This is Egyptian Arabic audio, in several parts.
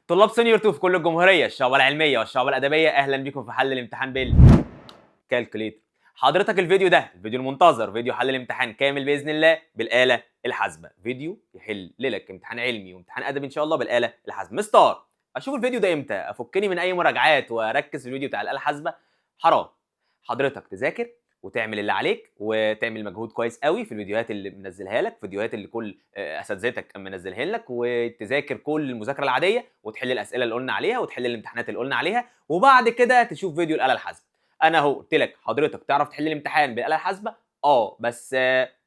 طلاب senior 2 في كل الجمهوريه، الشعب العلمية والشعب الادبيه، اهلا بكم في حل الامتحان بال calculator. حضرتك الفيديو ده الفيديو المنتظر، فيديو حل الامتحان كامل باذن الله بالاله الحاسبه، فيديو يحل لك امتحان علمي وامتحان ادبي ان شاء الله بالاله الحاسبه. مستر، اشوف الفيديو ده امتى؟ افكني من اي مراجعات واركز في الفيديو بتاع الاله الحاسبه؟ حرام. حضرتك تذاكر وتعمل اللي عليك وتعمل مجهود كويس قوي في الفيديوهات اللي منزلها لك، فيديوهات اللي كل اساتذتك منزلها لك، وتذاكر كل المذاكرة العادية وتحل الاسئلة اللي قلنا عليها وتحل الامتحانات اللي قلنا عليها، وبعد كده تشوف فيديو الاله الحاسبه. انا اهو قلت لك حضرتك تعرف تحل الامتحان بالاله الحاسبه، بس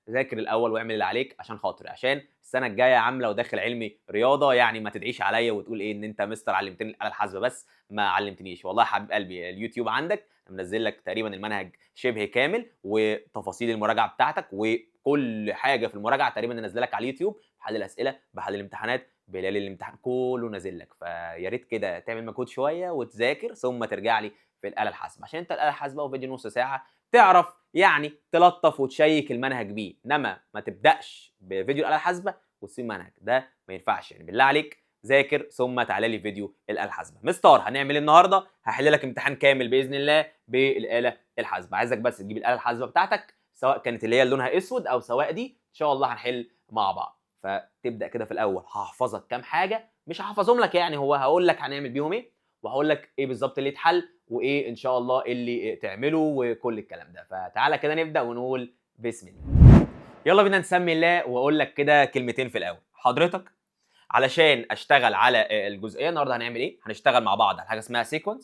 ذاكر الاول واعمل اللي عليك عشان خاطري، عشان السنة الجاية عامله وداخل علمي رياضه، يعني ما تدعيش عليا وتقول ايه ان انت مستر علمتني الاله الحاسبة بس ما علمتنيش. والله يا حبيب قلبي اليوتيوب عندك منزل لك تقريبا المنهج شبه كامل وتفاصيل المراجعة بتاعتك وكل حاجة في المراجعة تقريبا نازله لك على اليوتيوب، بحل الاسئله، بحل الامتحانات، بليالي الامتحان، كله نازل لك. فيا ريت كده تعمل مجهود شوية وتذاكر ثم ترجع لي في الاله الحاسبه، عشان انت الاله الحاسبة وفيديو نص ساعة تعرف يعني تلطف وتشيك المنهج بيه، انما ما تبداش بفيديو الاله الحاسبة وتسيب منهج، ده ما ينفعش. يعني بالله عليك ذاكر ثم تعالى لي فيديو الاله الحاسبة. مستر هنعمل ايه النهارده؟ هحل لك امتحان كامل باذن الله بالاله الحاسبة. عايزك بس تجيب الاله الحاسبة بتاعتك، سواء كانت اللي هي لونها اسود او سواء دي، ان شاء الله هنحل مع بعض. فتبدا كده في الاول هحفظك كام حاجة، مش هحفظهم لك يعني، هو هقول لك هنعمل بيهم ايه وهقول لك ايه بالظبط اللي يتحل وايه ان شاء الله اللي تعمله وكل الكلام ده. فتعالى كده نبدا ونقول بسم الله. يلا بينا نسمي الله واقول لك كده كلمتين في الاول. حضرتك علشان اشتغل على الجزئية النهارده هنعمل ايه؟ هنشتغل مع بعض على حاجة اسمها sequence،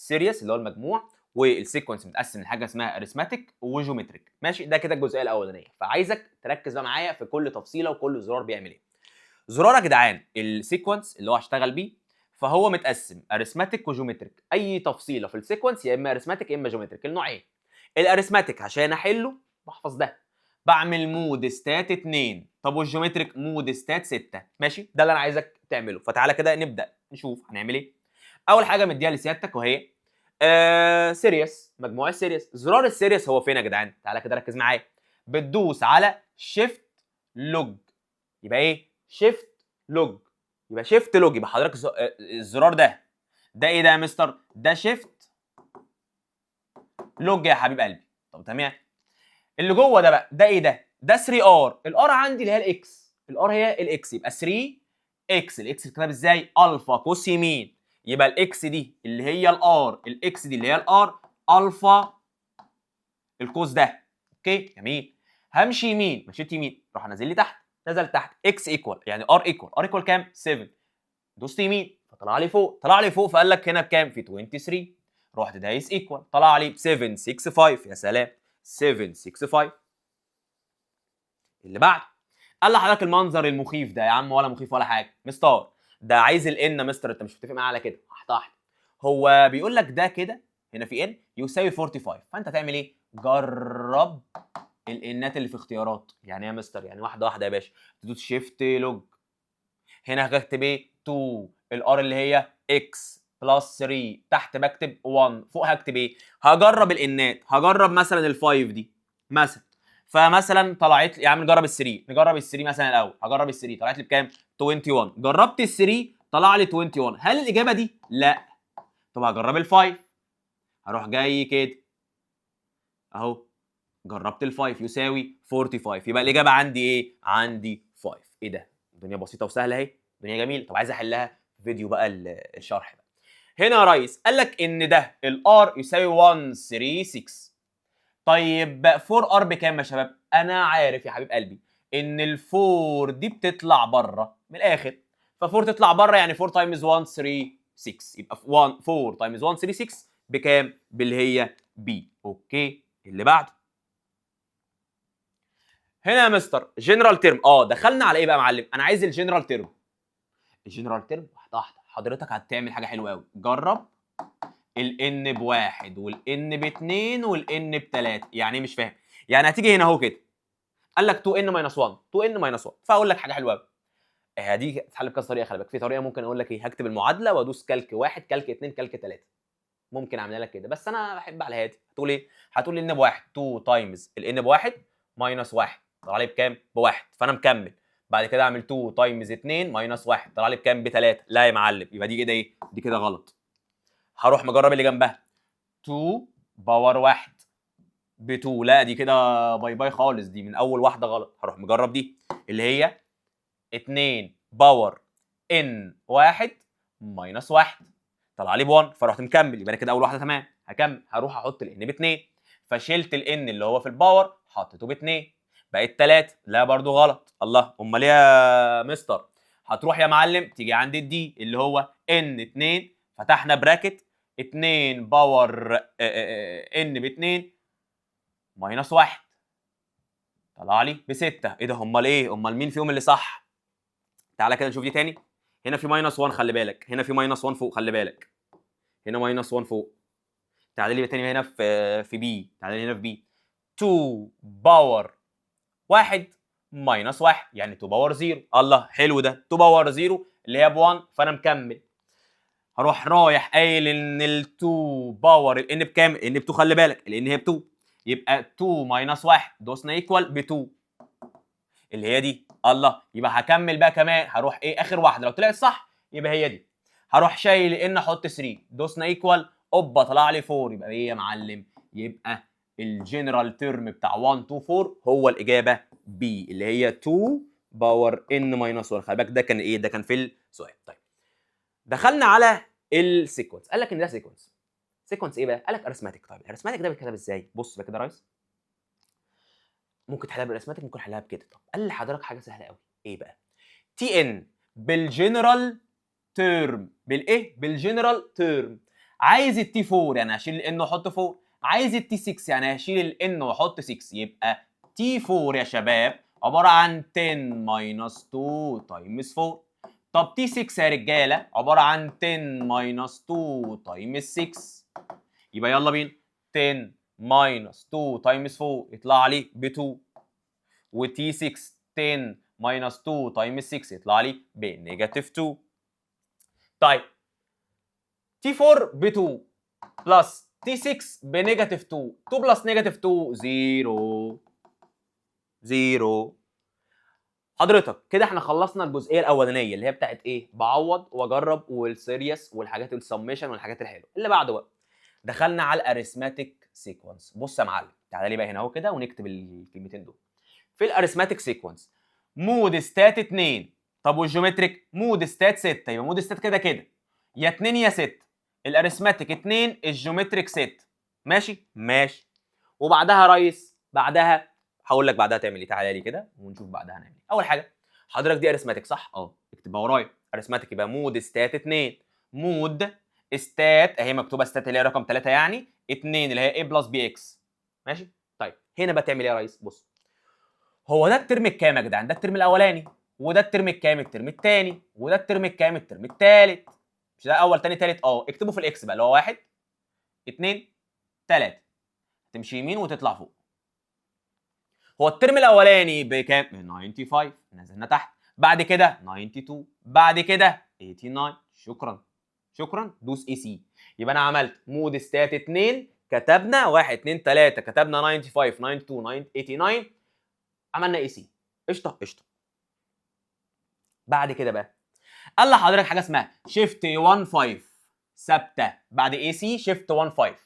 series اللي هو المجموع، وال sequence متقسم لحاجة اسمها arithmetic و geometric. ماشي، ده كده الجزئية الاولانية. فعايزك تركز بقى معايا في كل تفصيله وكل زرار بيعمل ايه. زرار يا جدعان ال sequence اللي هو هشتغل بيه، فهو متقسم arithmetic و geometric. اي تفصيله في ال sequence يا اما arithmetic يا اما geometric، النوعين. ال arithmetic عشان احله بحفظ ده، بعمل mode stat 2. طب وال geometric؟ mode stat 6. ماشي، ده اللي انا عايزك تعمله. فتعالى كده نبدا نشوف هنعمل ايه. اول حاجة مديها لسيادتك وهي series، مجموع ال series. زرار ال series هو فين يا جدعان؟ تعالى كده ركز معايا. بتدوس على shift log، يبقى ايه shift log؟ يبقى shift log، يبقى حضرتك الزرار ده، ده ايه ده يا مستر؟ ده shift log يا حبيب قلبي. طب تمام، اللي جوه ده بقى ده ايه ده؟ ده 3 r. ال r عندي اللي هي ال x، ال r هي ال x، يبقى 3 x. ال x اتكتب ازاي؟ الفا قوس يمين، يبقى ال x دي اللي هي ال r، ال x دي اللي هي ال r alpha القوس ده. okay جميل. همشي يمين، مشيت يمين، راح نازل لي تحت، نزل تحت x equal، يعني r equal، r equal كام؟ 7. دوست يمين فطلع لي فوق، طلع لي فوق فقال لك هنا بكام؟ في 23. رحت دايس equal، طلع لي ب 765. يا سلام، 765. اللي بعده قال لحضرتك المنظر المخيف ده يا عم، ولا مخيف ولا حاجه. مستر ده عايز ال n. يا مستر انت مش متفق معايا على كده؟ واحدة واحده. هو بيقول لك ده كده هنا في n يساوي 45، فانت تعمل ايه؟ جرب ال n ات اللي في اختيارات. يعني ايه يا مستر؟ يعني واحدة واحدة يا باشا، تدوس shift log، هنا هكتب ايه؟ 2 ال r اللي هي x plus 3، تحت بكتب 1، فوق هكتب ايه؟ هجرب ال n ات، هجرب مثلا ال5 دي مثلا، فمثلا طلعت لي، يا عم نجرب ال3، نجرب ال3 مثلا الاول. هجرب ال3، طلعت لي بكام؟ 21. جربت ال3 طلع لي 21. هل الاجابة دي؟ لا. طب هجرب ال5، هروح جاي كده اهو، جربت ال5 يساوي 45، يبقى الاجابة عندي ايه؟ عندي 5. ايه ده؟ الدنيا بسيطة وسهلة اهي، الدنيا جميله. طب عايز احلها فيديو بقى الشرح بقى. هنا يا ريس قال لك ان ده ال r يساوي 136. طيب 4 r بكام يا شباب؟ انا عارف يا حبيب قلبي ان ال four دي بتطلع بره من الاخر، ف4 تطلع بره يعني 4 times 1 3 6، يبقى 1 4 times 1 3 6 بكام؟ باللي هي B. okay اللي بعده هنا يا مستر general term. دخلنا على ايه بقى يا معلم؟ انا عايز ال general term. ال general term واحدة واحده، حضرتك هتعمل حاجة حلوة قوي. جرب ال n بواحد وال n باتنين وال n بتلاته. يعني ايه؟ مش فاهم. يعني هتيجي هنا اهو كده قال لك 2 n minus 1، 2 n minus 1، فاقول لك حاجة حلوة قوي. دي تتحل بكذا طريقه، خلي بالك. في طريقه ممكن اقول لك ايه؟ هكتب المعادلة وادوس calc 1 calc 2 calc 3، ممكن اعملها لك كده، بس انا بحب على الهادي. هتقول ايه؟ هتقول n بواحد، 2 times ال n بواحد minus 1، طلع لي بكام؟ بواحد. فانا مكمل بعد كده اعمل 2 times 2 minus 1، طلع لي بكام؟ ب 3. لا يا معلم، يبقى دي كده ايه؟ دي كده غلط. هروح مجرب اللي جنبها، 2 power 1 ب 2. لا، دي كده bye bye خالص، دي من اول واحدة غلط. هروح مجرب دي اللي هي 2 power n 1 minus 1، طلع لي ب 1، فرحت مكمل. يبقى انا كده اول واحدة تمام. هكمل، هروح احط ال n ب 2، فشلت ال n اللي هو في ال power حطيته ب 2، بقت 3. لا، برضو غلط. الله، امال ايه يا مستر؟ هتروح يا معلم تيجي عند ال d اللي هو n 2، فتحنا bracket، 2 power n ب 2 minus 1، طلع لي ب 6. ايه ده؟ امال ايه؟ امال مين فيهم اللي صح؟ تعالى كده نشوف دي تاني. هنا في minus 1، خلي بالك، هنا في minus 1 فوق، خلي بالك، هنا minus 1 فوق. تعالى لي تاني هنا في b، تعالى لي هنا في b، 2 power 1 minus 1، يعني 2 power 0. الله، حلو ده، 2 power 0 اللي هي ب 1، فانا مكمل. هروح رايح قايل ان ال 2 power ال n بكام؟ ال n ب 2، خلي بالك، ال n هي ب 2، يبقى 2 minus 1، دوسنا equal، ب 2 اللي هي دي. الله، يبقى هكمل بقى كمان، هروح ايه؟ اخر واحدة لو طلعت صح يبقى هي دي. هروح شايل n احط 3، دوسنا equal، اوبا، طلع لي 4. يبقى ايه يا معلم؟ يبقى ال general term بتاع 1 2 4 هو الاجابة B اللي هي 2 power n minus 1. خلي بالك، ده كان ايه؟ ده كان في السؤال. طيب، دخلنا على ال sequence. قال لك ان ده sequence. sequence ايه بقى؟ قال لك arithmetic. طيب، ال arithmetic ده بيتكتب ازاي؟ بص بقى كده يا ريس، ممكن تحلها بال arithmetic، ممكن تحلها بكده. طب قال لحضرتك حاجة سهلة قوي، ايه بقى؟ T n بال general term. بالايه؟ بال general term. عايز ال T 4، يعني هشيل ال n واحط 4. عايز ال T 6، يعني هشيل ال n واحط 6. يبقى T 4 يا شباب عبارة عن 10 minus 2 times 4. طب T 6 يا رجاله عبارة عن 10 minus 2 times 6. يبقى يلا بينا، 10 minus 2 times 4 يطلع لي ب 2، و T 6 10 minus 2 times 6 يطلع لي ب negative 2. طيب، T 4 ب 2 plus T 6 ب negative 2، 2 plus negative 2، 0 0. حضرتك كده احنا خلصنا الجزئية الاولانية اللي هي بتاعت ايه؟ بعوض واجرب وال series والحاجات ال summation والحاجات الحلوه. اللي بعده بقى دخلنا على ال arithmetic sequence. بص يا معلم، تعالى لي بقى هنا اهو كده ونكتب الكلمتين دول. في ال arithmetic sequence mode stat 2. طب وال geometric؟ mode stat 6. يبقى mode stat كده كده يا 2 يا 6. ال arithmetic 2، ال geometric 6. ماشي ماشي. وبعدها يا ريس، بعدها هقول لك بعدها تعمل ايه. تعالى لي كده ونشوف بعدها هنعمل ايه. اول حاجة حضرتك دي arithmetic صح؟ اه. اكتبها ورايا، arithmetic يبقى mode stat 2. mode stat اهي مكتوبة stat اللي هي رقم 3، يعني 2 اللي هي a plus b x. ماشي. طيب، هنا بقى تعمل ايه يا ريس؟ بص، هو ده ال term الكام يا جدعان؟ ده ال term الاولاني. وده ال term الكام؟ ال term الثاني. وده ال term الكام؟ ال term الثالث. مش ده اول، تاني، تالت؟ اه. اكتبه في ال x بقى اللي هو 1 2 3، تمشي يمين وتطلع فوق. هو ال term الاولاني بكام؟ 95، نزلنا تحت. بعد كده 92، بعد كده 89. شكرا شكرا، دوس AC. يبقى انا عملت mode stat 2، كتبنا 1 2 3، كتبنا 95، 92، 89، عملنا AC. قشطه قشطه. بعد كده بقى قال لحضرتك حاجة اسمها shift 1 5 ثابته. بعد AC shift 1 5.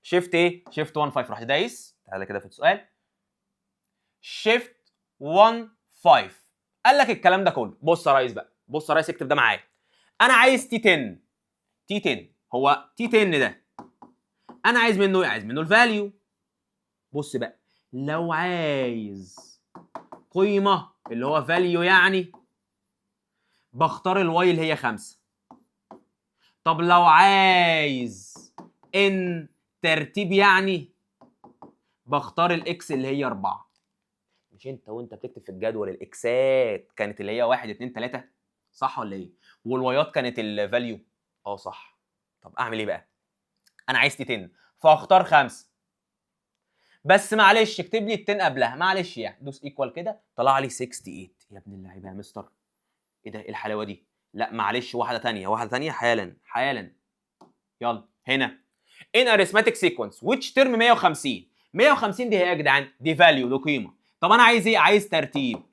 shift ايه؟ shift 1 5. رحت دايس، تعالى كده في السؤال، shift 1 5. قال لك الكلام ده كله. بص يا ريس بقى، بص يا ريس، اكتب ده معايا. انا عايز T 10. T 10، هو T 10 ده انا عايز منه ايه؟ عايز منه ال value. بص بقى، لو عايز قيمة اللي هو value يعني بختار ال y اللي هي 5. طب لو عايز n ترتيب يعني بختار ال x اللي هي 4. مش انت وانت بتكتب في الجدول ال x ات كانت اللي هي 1 2 3، صح ولا ايه؟ وال y ات كانت ال value. اه صح. طب اعمل ايه بقى؟ انا عايز T 10 فاختار 5، بس معلش اكتب لي ال 10 قبلها معلش يعني. دوس equal كده، طلع لي 68. يا ابن اللعيبة يا مستر، ايه ده؟ ايه الحلاوة دي؟ لا معلش، واحدة ثانيه، واحدة ثانيه، حالا حالا. يلا هنا in arithmetic sequence which term 150. 150 دي هي يا جدعان دي value، دي قيمه. طب انا عايز ايه؟ عايز ترتيب.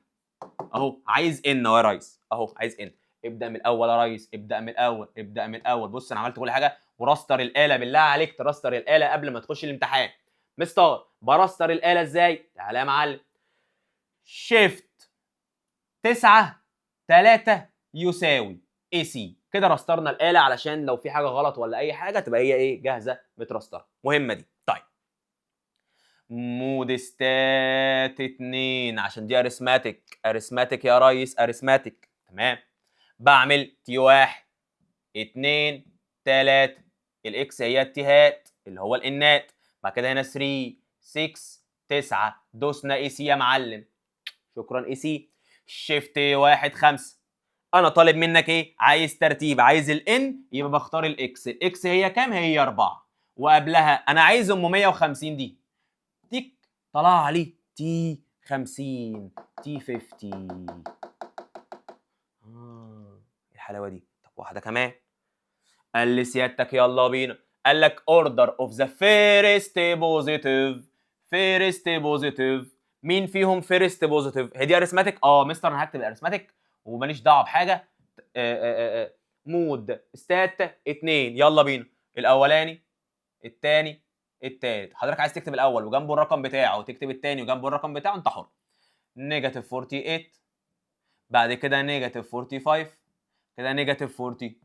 اهو عايز n اهو يا ريس، اهو عايز n. ابدا من الاول يا ريس، ابدا من الاول، ابدا من الاول. بص انا عملت كل حاجه، و raster الاله، بالله عليك ت raster الاله قبل ما تخش الامتحان. مستر ب raster الاله ازاي؟ تعالى يا معلم، shift 9 3 يساوي AC. كده raster نا الاله علشان لو في حاجة غلط ولا اي حاجة تبقى هي ايه؟ جاهزة مترستره. مهمة دي. طيب mode stat 2 عشان دي arithmetic، arithmetic يا ريس، arithmetic. تمام. بعمل T 1 2 3، ال X هي ال T hat اللي هو ال N ات. بعد كده هنا 3 6 9، دوسنا AC يا معلم، شكرا AC. shift 1 5. انا طالب منك ايه؟ عايز ترتيب، عايز ال N، يبقى بختار ال X. ال X هي كام؟ هي 4، وقبلها انا عايز ام 150 دي. تيك، طلع لي T 50، T 50. الحلاوة دي. طب واحدة كمان. قال لي سيادتك يلا بينا، قال لك order of the first positive، first positive. مين فيهم first positive؟ هي دي arithmetic. اه مستر انا هكتب arithmetic وماليش دعوه بحاجه. Mode stat 2، يلا بينا. الاولاني، الثاني، الثالث. حضرتك عايز تكتب الاول وجنبه الرقم بتاعه وتكتب الثاني وجنبه الرقم بتاعه، انت حر. negative 48، بعد كده negative 45، كده negative 42.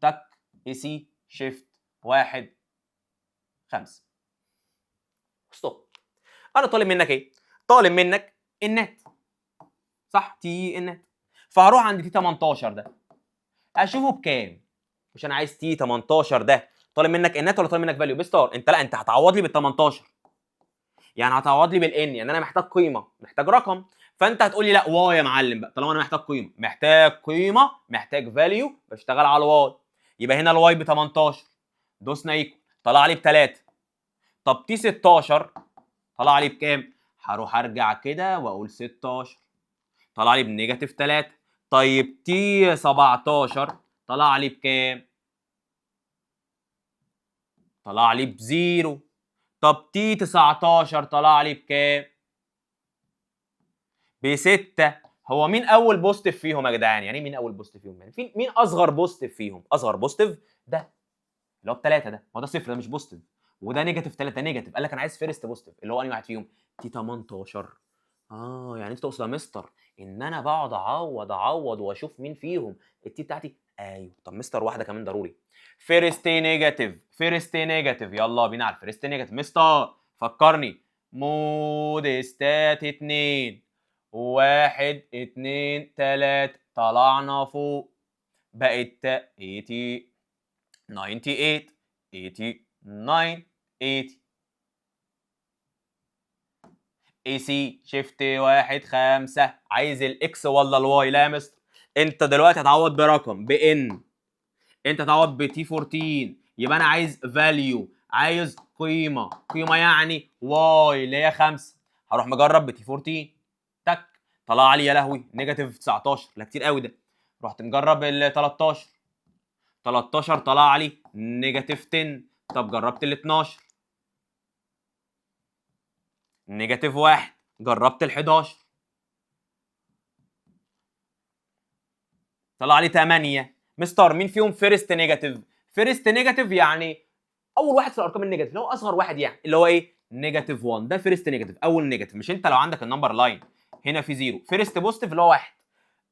تك، AC، shift 1 5، stop. انا طالب منك ايه؟ طالب منك N ات، صح؟ T N ات. فهروح عند T 18 ده اشوفه بكام. مش انا عايز T 18 ده؟ طالب منك N ات ولا طالب منك value؟ مستر انت لا، انت هتعوض لي بال 18، يعني هتعوض لي بال N، يعني انا محتاج قيمه، محتاج رقم. فانت هتقول لي لا Y يا معلم بقى، طالما انا محتاج قيمه، محتاج قيمه، محتاج value، بشتغل على ال Y. يبقى هنا ال Y ب 18، دوسنا equal، طلع لي ب 3. طب T 16 طلع لي بكام؟ هروح ارجع كده واقول 16، طلع لي ب negative 3. طيب T 17 طلع لي بكام؟ طلع لي ب zero. طب T 19 طلع لي بكام؟ بستة. هو مين اول positive فيهم يا جدعان؟ يعني مين اول positive فيهم؟ يعني في مين اصغر positive فيهم؟ اصغر positive ده اللي هو بثلاثة، ده هو ده صفر، ده مش positive، وده negative 3 negative. قال لك انا عايز first positive، اللي هو انهي واحد فيهم؟ T 18. يعني انت تقصد يا مستر ان انا بقعد اعوض اعوض واشوف مين فيهم ال T بتاعتي؟ ايوه. طب مستر واحدة كمان ضروري، first negative، first negative. يلا بينا على ال first negative. مستر فكرني، mode stat 2، 1 2 3، طلعنا فوق بقت 80 98 89 80. AC، shift 1 5. عايز ال X ولا ال Y؟ لا يا مستر، انت دلوقتي هتعوض برقم ب N، انت هتعوض ب T 14، يبقى انا عايز value، عايز قيمه، قيمة يعني Y اللي هي 5. هروح مجرب ب T 14، تك، طلع لي يا لهوي negative 19. لا كتير قوي ده. رحت مجرب ال 13، 13 طلع لي negative 10. طب جربت ال 12، negative 1. جربت ال 11، طلع لي 8. مستر مين فيهم first negative؟ first negative يعني اول واحد في الارقام ال negative، اللي هو اصغر واحد، يعني اللي هو ايه؟ negative 1، ده first negative، اول negative. مش انت لو عندك ال number line هنا في 0، first positive اللي هو 1،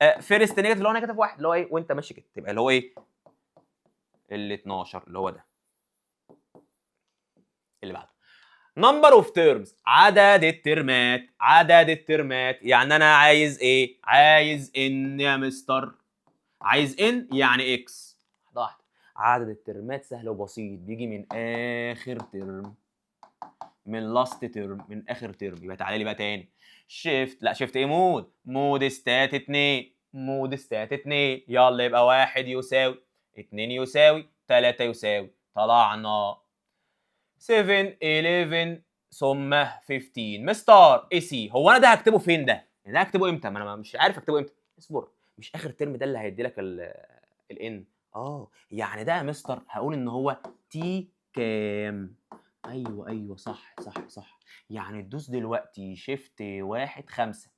first negative اللي هو negative 1، اللي هو ايه؟ وانت ماشي كده تبقى اللي هو ايه؟ ال 12 اللي هو ده. اللي بعده number of terms، عدد ال term ات، عدد ال term ات يعني انا عايز ايه؟ عايز N يا مستر، عايز N يعني X. واحدة واحده. عدد ال term ات سهل وبسيط، بيجي من اخر term، من last term، من اخر term. يبقى تعالى لي بقى تاني، shift، لا shift ايه؟ mode، mode stat 2، mode stat 2. يلا يبقى 1 يساوي 2 يساوي 3 يساوي، طلعنا 7 11 ثم 15. مستر AC، هو انا ده هكتبه فين ده؟ يعني ده هكتبه امتى؟ ما انا مش عارف اكتبه امتى. اصبر، مش اخر term ده اللي هيدي لك ال N؟ يعني ده يا مستر هقول ان هو T كام؟ ايوه ايوه صح صح صح. يعني تدوس دلوقتي shift 1 5.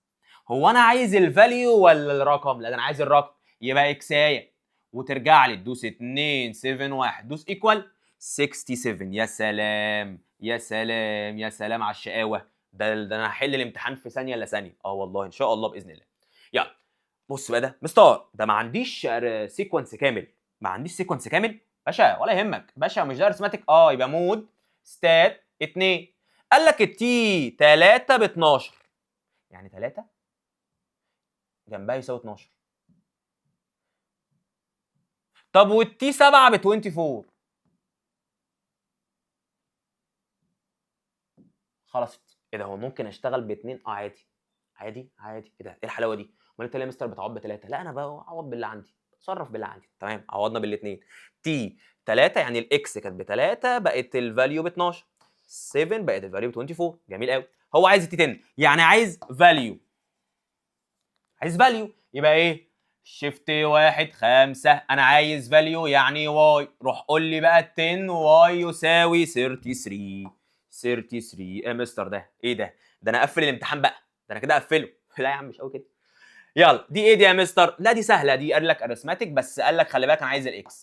هو انا عايز ال value ولا الرقم؟ لا، ده انا عايز الرقم. يبقى x ايه وترجع لي تدوس 2 7 1، دوس equal 67. يا سلام يا سلام يا سلام على الشقاوه. ده انا هحل الامتحان في ثانية الا ثانيه. اه والله ان شاء الله باذن الله. يلا بص بقى، ده مستر ده ما عنديش sequence كامل، ما عنديش sequence كامل باشا. ولا يهمك باشا، مش ده arithmetic؟ اه، يبقى mode stat 2. قال لك ال T 3 ب 12، يعني 3 جنبها يساوي 12. طب وال T 7 ب 24. خلصت. ايه ده، هو ممكن اشتغل باثنين؟ اه عادي عادي عادي. ايه ده، ايه الحلاوة دي؟ امال انت ليه يا مستر بتعوض بثلاثه؟ لا، انا بعوض باللي عندي، اتصرف باللي عندي. تمام، عوضنا بالاثنين. T 3 يعني ال X كانت بثلاثة بقت ال value ب 12، 7 بقت ال value ب 24. جميل قوي. هو عايز ال T 10، يعني عايز value، عايز value. يبقى ايه؟ shift 1 5. انا عايز value يعني Y. روح قول لي بقى 10 Y يساوي 33. 33 ايه يا مستر ده؟ ايه ده؟ ده انا اقفل الامتحان بقى، ده انا كده اقفله. لا يا عم مش قوي كده. يلا دي ايه دي يا مستر؟ لا دي سهله، دي قال لك arithmetic بس قال لك خلي بالك انا عايز ال X.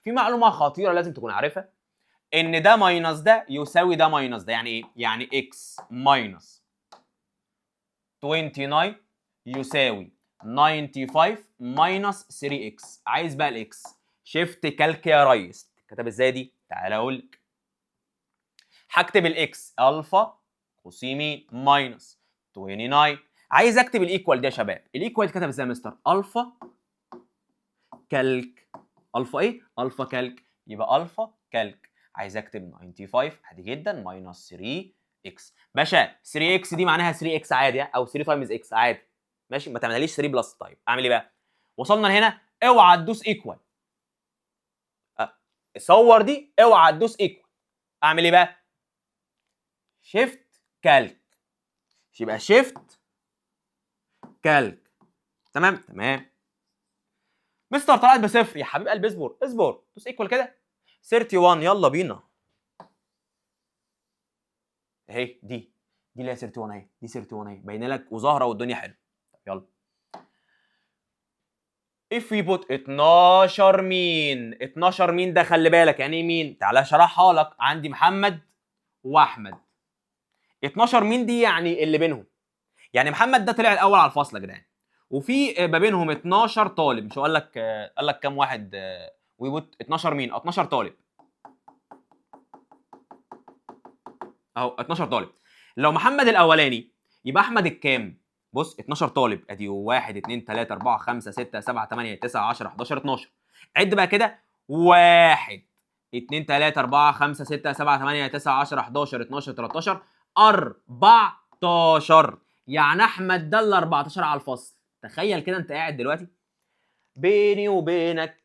في معلومة خطيرة لازم تكون عارفها، ان ده minus ده يساوي ده minus ده. يعني ايه؟ يعني X minus 29 يساوي 95 minus 3 X. عايز بقى ال X، shift calc يا ريس. كتب ازاي دي؟ تعالى اقول لك. هكتب ال X alpha قوس يمين minus 29. عايز اكتب ال equal دي يا شباب. ال equal كتب ازاي يا مستر؟ alpha calc. alpha ايه؟ alpha calc. يبقى alpha calc. عايز اكتب 95 عادي جدا minus 3 X. باشا 3 X دي معناها 3 X عادي او 3 times X عادي، ماشي؟ ما تعمليش 3 plus. طيب اعمل ايه بقى؟ وصلنا لهنا، اوعى تدوس equal. صور دي، اوعى تدوس equal. اعمل ايه بقى؟ shift calc. يبقى shift calc. تمام تمام. مستر طلعت بصفر. يا حبيب قلبي اصبر اصبر، دوس equal كده 31. يلا بينا. اهي دي اللي هي 31، اهي دي 31 اهي، باينة لك وظاهره والدنيا حلوه. طب يلا if we put 12 mean؟ 12 مين ده؟ خلي بالك، يعني ايه mean؟ تعالى اشرحها لك. عندي محمد واحمد، 12 mean دي يعني اللي بينهم، يعني محمد ده طلع الاول على الفصل يا جدعان، وفي ما بينهم 12 طالب. مش هو قال لك، قال لك كام واحد؟ we put 12 mean؟ 12 طالب اهو، 12 طالب. لو محمد الاولاني يبقى احمد الكام؟ بص 12 طالب، ادي 1 2 3 4 5 6 7 8 9 10 11 12. عد بقى كده 1 2 3 4 5 6 7 8 9 10 11 12 13 14. يعني احمد ده ال 14 على الفصل. تخيل كده انت قاعد دلوقتي بيني وبينك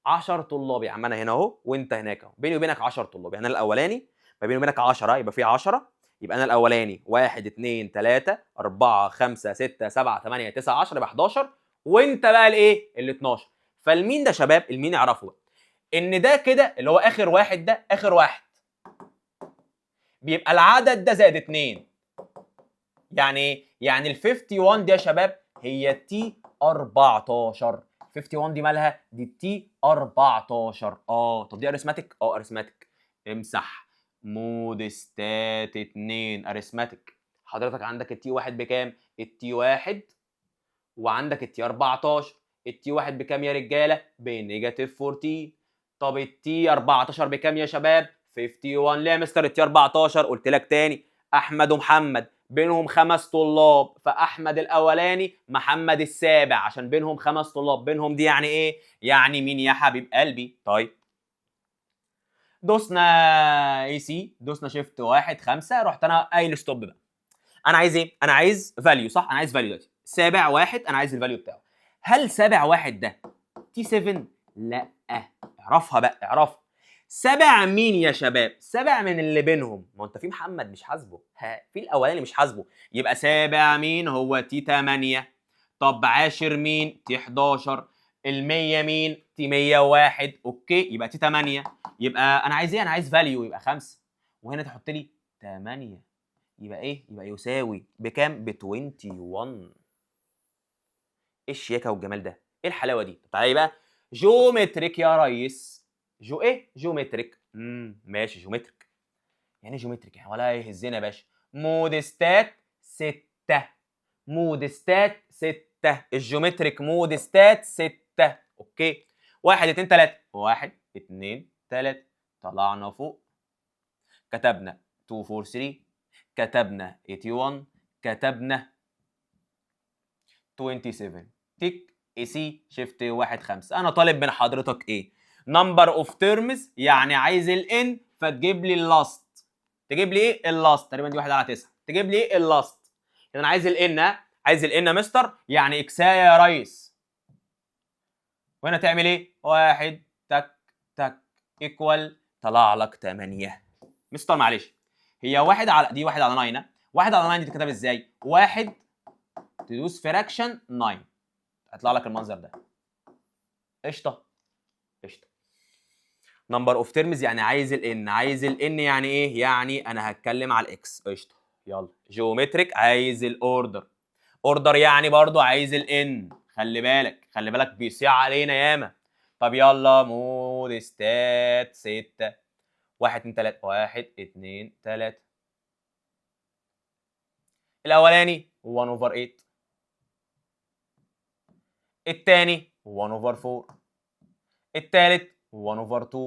10 طلاب، يا عم انا هنا اهو وانت هناك اهو، بيني وبينك 10 طلاب. يعني انا الاولاني ما بيني وبينك 10، يبقى في 10، يبقى انا الاولاني 1 2 3 4 5 6 7 8 9 10، يبقى 11، وانت بقى الايه؟ ال 12. فال mean ده يا شباب، ال mean اعرفه بقى ان ده كده اللي هو اخر واحد، ده اخر واحد بيبقى العدد ده زائد 2. يعني ايه؟ يعني ال 51 دي يا شباب هي T 14. 51 دي مالها؟ دي T 14. طب دي arithmetic؟ اه arithmetic. امسح mode stat 2 arithmetic. حضرتك عندك ال T 1 بكام؟ ال T 1 وعندك ال T 14. ال T 1 بكام يا رجاله؟ ب negative 14. طب ال T 14 بكام يا شباب؟ 51. ليه يا مستر ال T 14؟ قلت لك تاني، احمد ومحمد بينهم 5 طلاب، فاحمد الاولاني محمد السابع عشان بينهم 5 طلاب. بينهم دي يعني ايه؟ يعني mean يا حبيب قلبي. طيب دوسنا AC، دوسنا shift 1 5، رحت انا قايل stop بقى. انا عايز ايه؟ انا عايز value، صح؟ انا عايز value دلوقتي. سابع واحد انا عايز ال value بتاعه. هل سابع واحد ده T 7؟ لا، اعرفها بقى، اعرفها. سابع مين يا شباب؟ سابع من اللي بينهم. ما انت في محمد مش حاسبه، ها، في الاولاني مش حاسبه، يبقى سابع مين؟ هو T 8. طب عاشر مين؟ T 11. ال100 مين؟ T 101. okay، يبقى T 8. يبقى انا عايز ايه؟ انا عايز value، يبقى 5، وهنا تحط لي 8. يبقى ايه؟ يبقى يساوي بكام؟ ب 21. ايه الشياكه والجمال ده؟ ايه الحلاوة دي؟ طب تعالى بقى geometric يا ريس. geo ايه؟ geometric. ماشي geometric. يعني ايه geometric يعني؟ ولا يهزنا يا باشا. mode stat 6، mode stat 6، ال geometric mode stat 6. okay، 1 2 3، 1 2 3، طلعنا فوق كتبنا 2 4 3، كتبنا 81، كتبنا 27، تك AC shift 1 5. انا طالب من حضرتك ايه؟ number of terms، يعني عايز ال n، فتجيب لي ال last. تجيب لي ايه ال last؟ تقريبا دي 1 على 9. تجيب لي ايه ال last؟ يعني انا عايز ال n، عايز ال n يا مستر، يعني اكسايه يا ريس. وهنا تعمل ايه؟ واحد تك تك equal، طلع لك 8. مستر معلش، هي واحد على دي 1 على 9، 1 على 9 دي تتكتب ازاي؟ واحد تدوس fraction 9 هيطلع لك المنظر ده. قشطه قشطه. number of terms يعني عايز ال n، عايز ال n يعني ايه؟ يعني انا هتكلم على ال x. قشطه. يلا geometric عايز ال order، order يعني برضو عايز ال n. خلي بالك خلي بالك بيصيع علينا ياما. طب يلا mode stat 6، 1 2 3، 1 2 3. الاولاني 1 over 8، الثاني 1 over 4، الثالث 1 over 2،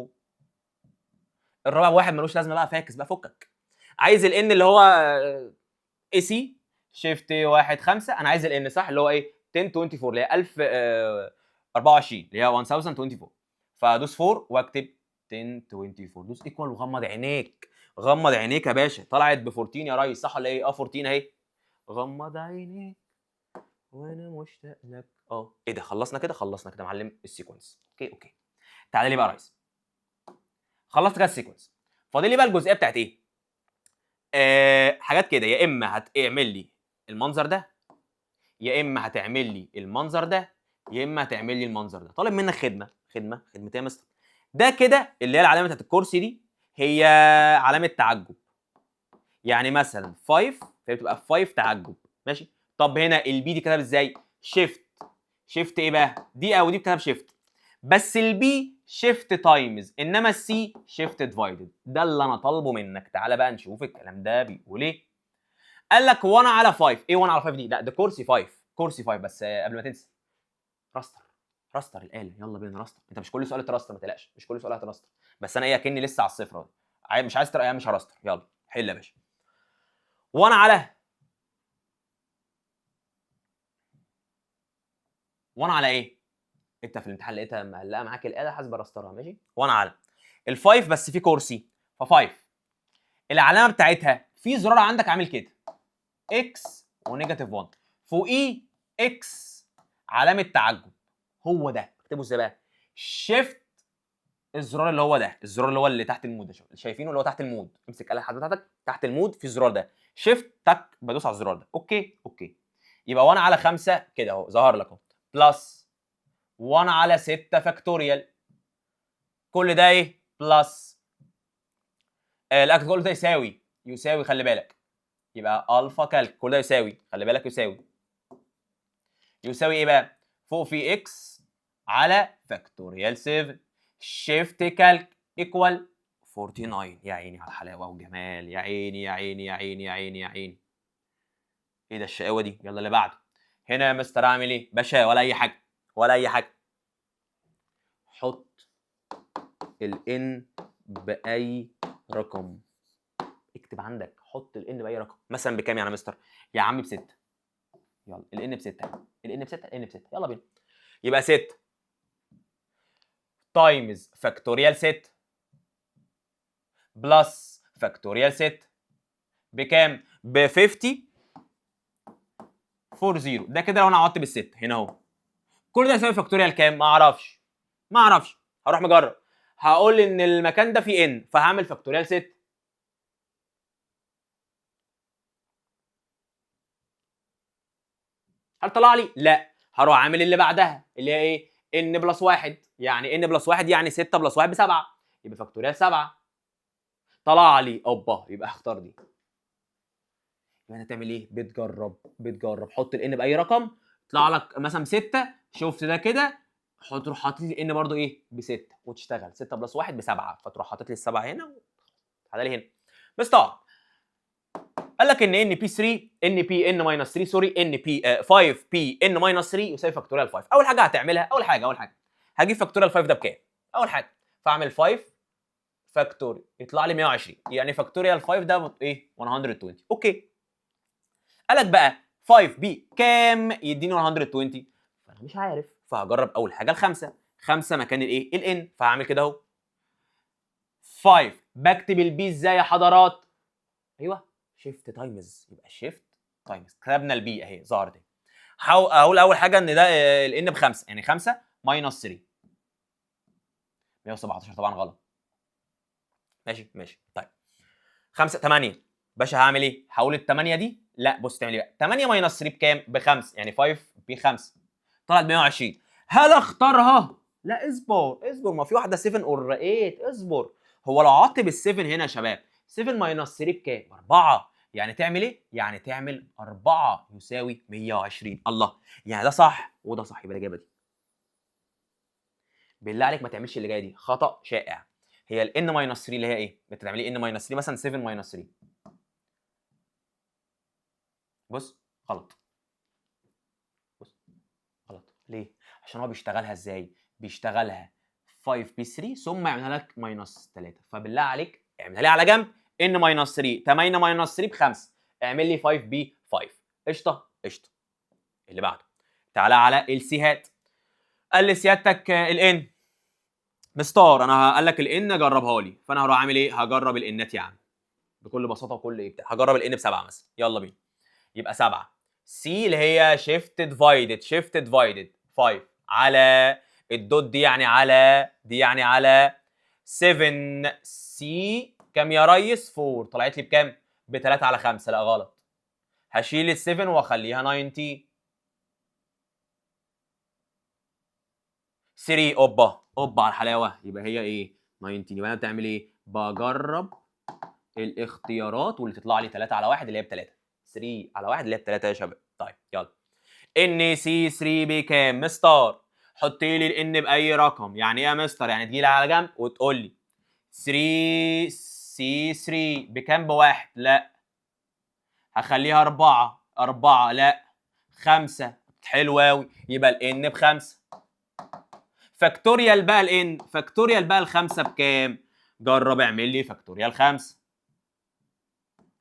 الرابع واحد ملوش لازمه بقى، فاكس بقى فكك. عايز ال n اللي هو AC shift 1 5. انا عايز ال n صح، اللي هو ايه؟ 1024 اللي هي 1024 اللي هي 1024. فادوس 4 واكتب 1024، دوس equal وغمض عينيك، غمض عينيك يا باشا. طلعت ب 14 يا ريس، صح ولا ايه؟ اه 14 اهي. غمض عينيك وانا مشتاق لك. اه ايه ده؟ خلصنا كده، خلصنا كده معلم ال sequence. okay okay، تعالى لي بقى يا ريس. خلصت كده ال sequence، فاضل لي بقى الجزئية بتاعت ايه؟ حاجات كده، يا اما هتعمل لي المنظر ده، يا اما هتعمل لي المنظر ده، يا اما هتعمل لي المنظر ده. طالب منك خدمة، خدمة خدمة ايه يا مستر؟ ده كده اللي هي العلامة بتاعت الكرسي دي هي علامة تعجب، يعني مثلا 5 فهي بتبقى 5 تعجب، ماشي. طب هنا ال B دي كتب ازاي؟ shift، shift ايه بقى؟ دي او دي بتكتب shift، بس ال B shift times، انما ال C shift divided. ده اللي انا طالبه منك. تعالى بقى نشوف الكلام ده بيقول ايه. قال لك 1 على 5. ايه 1 على 5 دي؟ لا ده كرسي 5، كرسي 5. بس قبل ما تنسى raster، raster الاله، يلا بينا raster. انت مش كل سؤال ت raster، ما تقلقش، مش كل سؤال هت raster، بس انا ايه اكني لسه على الصفر اهو. مش عايز ترى مش ه raster. يلا حل يا باشا. 1 على 1 على ايه؟ انت في الامتحان لقيتها معلقه معاك الاله حاسبه raster ها، ماشي. 1 على ال five بس في كرسي، ف 5 العلامة بتاعتها في زرار عندك عامل كده x و negative 1 فوقيه x علامة تعجب، هو ده. اكتبه ازاي بقى؟ shift الزرار اللي هو ده، الزرار اللي هو اللي تحت ال mode ده، شايفينه اللي هو تحت ال mode. امسك الاله بتاعتك تحت ال mode في الزرار ده، shift تك، بدوس على الزرار ده. okay okay، يبقى 1 على 5 كده اهو ظهر لك اهو، plus 1 على 6 factorial، كل ده ايه؟ plus الاكل، كل ده يساوي، يساوي خلي بالك، يبقى alpha calc، كل ده يساوي، خلي بالك يساوي، يساوي ايه بقى؟ فوق في x على factorial 7، shift calc equal 49. يا عيني على الحلاوة والجمال، يا عيني يا عيني يا عيني يا عيني يا عيني، ايه ده الشقاوة دي؟ يلا اللي بعده. هنا يا مستر اعمل ايه؟ باشا ولا اي حاجة، ولا اي حاجة، حط ال n باي رقم، اكتب عندك حط ال n باي رقم. مثلا بكام يعني يا مستر؟ يا عم ب6. يلا ال n ب6، ال n ب6، ال n ب6، يلا بينا. يبقى 6 times factorial 6 plus factorial 6 بكام؟ ب 50 4 0. ده كده لو انا عوضت بالست هنا اهو، كل ده يساوي factorial كام؟ ما اعرفش، ما اعرفش، هروح مجرب، هقول ان المكان ده فيه n، فهعمل factorial 6. هل طلع لي؟ لا، هروح عامل اللي بعدها اللي هي ايه؟ n plus 1، يعني n plus 1 يعني 6 plus 1 ب7، يبقى factorial 7. طلع لي اوبا، يبقى هختار دي. يبقى انت تعمل ايه؟ بتجرب بتجرب، حط ال n باي رقم يطلع لك مثلا 6، شفت ده كده، حط، روح حاطط لي ال n برضو ايه؟ ب6، وتشتغل 6 plus 1 ب7، فتروح حاطط لي السبعة هنا وتعالى لي هنا. مستر قال لك ان n p 3 n p n minus 3، sorry، n p 5 p n minus 3 يساوي factorial 5. اول حاجة هتعملها، اول حاجه هجيب factorial 5 ده بكام؟ اول حاجة فاعمل 5 factorial يطلع لي 120، يعني factorial 5 ده ايه؟ 120. okay، قال لك بقى 5 p كام يديني 120؟ فانا مش عارف، فهجرب اول حاجة الخمسه، خمسة مكان الايه؟ ال n. فهعمل كده اهو 5، بكتب ال p ازاي يا حضرات؟ ايوه، shift times، يبقى shift times. كتبنا ال p اهي ظهرت اهي. اقول اول حاجة ان ده ال n بخمسه، يعني 5 minus 3، 117 طبعا غلط. ماشي ماشي. طيب 5 8 باشا، هعمل ايه؟ هقول ال 8 دي، لا بص تعمل ايه بقى؟ 8 minus 3 بكام؟ بخمسة، يعني 5 ب 5 طلعت 120. هل اختارها؟ لا، اصبر اصبر، ما في واحدة 7 or 8. اصبر، هو لو عوضت بال 7 هنا يا شباب، 7 minus 3 بكام؟ 4. يعني تعمل ايه؟ يعني تعمل 4 يساوي 120. الله، يعني ده صح وده صح، يبقى الاجابة دي. بالله عليك ما تعملش اللي جاية دي، خطا شائع. هي ال n minus 3 اللي هي ايه؟ بتعملي n minus 3 مثلا 7 minus 3. بص غلط، بص غلط ليه؟ عشان هو بيشتغلها ازاي؟ بيشتغلها 5 p 3 ثم يعملها لك minus 3. فبالله عليك اعملها لي على جنب n minus 3، 8 minus 3 ب 5، اعمل لي 5 p 5. قشطه قشطه. اللي بعده، تعالى على السيهات. قال لي سيادتك ال n مستار، انا قال لك ال n جربها لي، فانا هروح اعمل ايه؟ هجرب ال n ات يا عم بكل بساطة وكل ايه بتاع. هجرب ال n بسبعة مثلا، يلا بينا. يبقى 7 c اللي هي shift divided، shift divided 5 على ال dot دي، يعني على دي، يعني على 7 c كام يا ريس؟ 4. طلعت لي بكام؟ ب 3 على 5. لا غلط، هشيل ال 7 واخليها 19 3. اوبا اوبا على الحلاوه، يبقى هي ايه؟ 19. يبقى انا بتعمل ايه؟ بجرب الاختيارات واللي تطلع لي 3 على 1 اللي هي ب 3، 3 على 1 اللي هي ب 3 يا شباب. طيب يلا، n c 3 بكام؟ مستر حط لي ال n باي رقم. يعني ايه يا مستر؟ يعني تجي لي على جنب وتقول لي 3 c 3 بكام؟ بواحد. لا، هخليها 4. 4 لا، 5. حلو قوي، يبقى ال n بخمسة. factorial بقى ال n، factorial بقى الخمسة بكام؟ جرب اعمل لي factorial 5.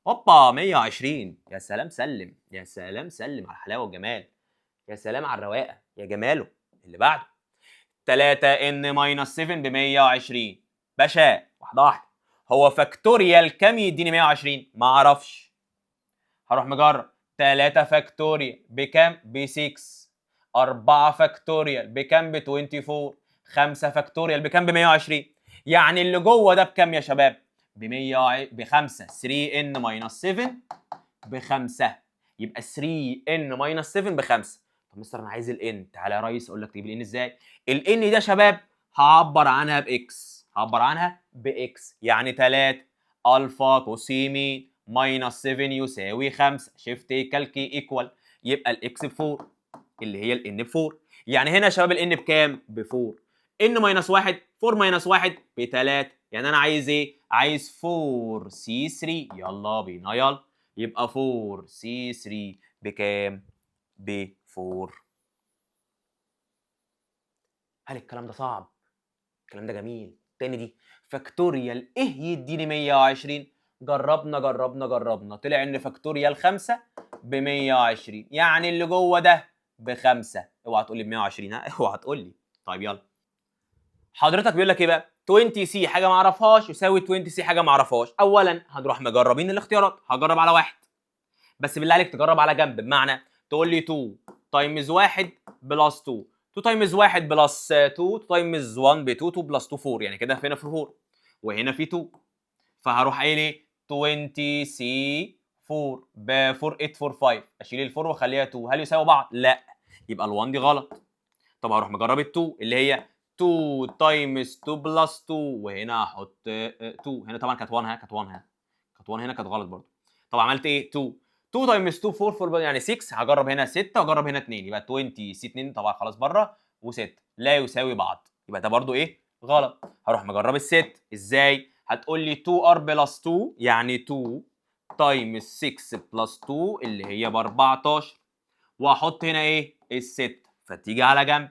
هوبا 120. يا سلام سلم، يا سلام سلم على الحلاوة والجمال، يا سلام على الرواقه يا جماله. اللي بعده، 3 n minus 7 ب 120. باشا واحدة واحده، هو factorial كام يديني 120؟ ما اعرفش، هروح مجرب. 3 factorial بكام؟ ب 6. 4 factorial بكام؟ ب 24. 5 factorial بكام؟ ب 120. يعني اللي جوه ده بكام يا شباب؟ ب 100، ب 5. 3 n minus 7 ب 5، يبقى 3 n minus 7 ب 5. طب مستر انا عايز ال n. تعالى يا ريس اقول لك تجيب ال n ازاي. ال n دي يا شباب هعبر عنها ب x، هعبر عنها ب x، يعني 3 الفا قوس يمين minus 7 يساوي 5، shift calc equal، يبقى ال x ب 4 اللي هي ال n ب 4. يعني هنا يا شباب ال n بكام؟ ب 4. n minus 1، 4 minus 1 ب 3. يعني انا عايز ايه؟ عايز 4 c 3. يلا بينا يلا، يبقى 4 c 3 بكام؟ ب 4. هل الكلام ده صعب؟ الكلام ده جميل. تاني دي factorial ايه يديني 120؟ جربنا جربنا جربنا، طلع ان factorial 5 ب 120، يعني اللي جوه ده بخمسة. اوعى تقول لي ب 120، ها اوعى تقول لي. طيب يلا حضرتك بيقول لك ايه بقى؟ 20 c حاجة ما اعرفهاش يساوي 20 c حاجة ما اعرفهاش. اولا هنروح مجربين الاختيارات، هجرب على واحد بس، بالله عليك تجرب على جنب، بمعنى تقول لي 2 times 1 plus 2، 2 times 1 plus 2، 2 times 1 ب 2، 2 plus 2 4، يعني كده هنا في 4 وهنا في 2. فهروح قايل ايه؟ 20 c 4 ب 4 8 4 5، اشيل ال 4 واخليها 2. هل يساوي بعض؟ لا، يبقى ال 1 دي غلط. طب هروح مجرب ال 2 اللي هي 2 times 2 plus 2، وهنا هحط 2. هنا طبعا كانت 1، ها كانت 1، ها كانت 1، هنا كانت غلط برضه. طب عملت ايه؟ 2 2 times 2 4، 4 يعني 6. هجرب هنا 6 واجرب هنا 2، يبقى 20 C 2 طبعا خلاص بره و6 لا يساوي بعض، يبقى ده برضو ايه؟ غلط. هروح مجرب الست ازاي؟ هتقول لي 2 r plus 2، يعني 2 times 6 plus 2 اللي هي ب 14، واحط هنا ايه؟ الست، فتيجي على جنب.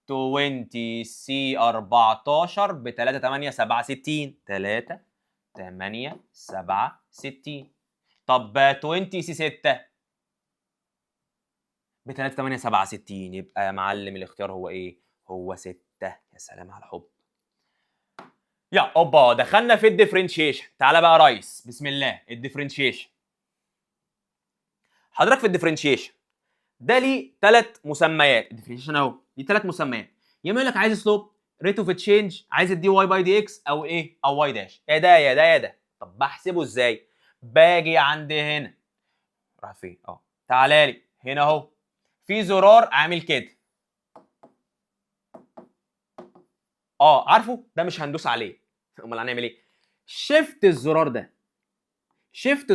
20 C 14 ب 3 8 7 60، 3 8 7 60. طب 20 C 6 ب 3 8 7 60. يبقى يا معلم الاختيار هو ايه؟ هو 6. يا سلام على الحب يا اوبا. دخلنا في ال differentiation. تعالى بقى يا ريس، بسم الله. ال differentiation حضرتك، في ال differentiation ده ليه ثلاث مسميات. ال differentiation اهو ليه ثلاث مسميات، يا اما يقول لك عايز slope، rate of change، عايز ال dy by dx، او ايه؟ او y dash. يا ده يا ده يا ده. طب بحسبه ازاي؟ باجي عند هنا، راح فين؟ اه، تعالى لي هنا اهو، في زرار عامل كده، اه عارفه؟ ده مش هندوس عليه. امال هنعمل ايه؟ shift الزرار ده، shift،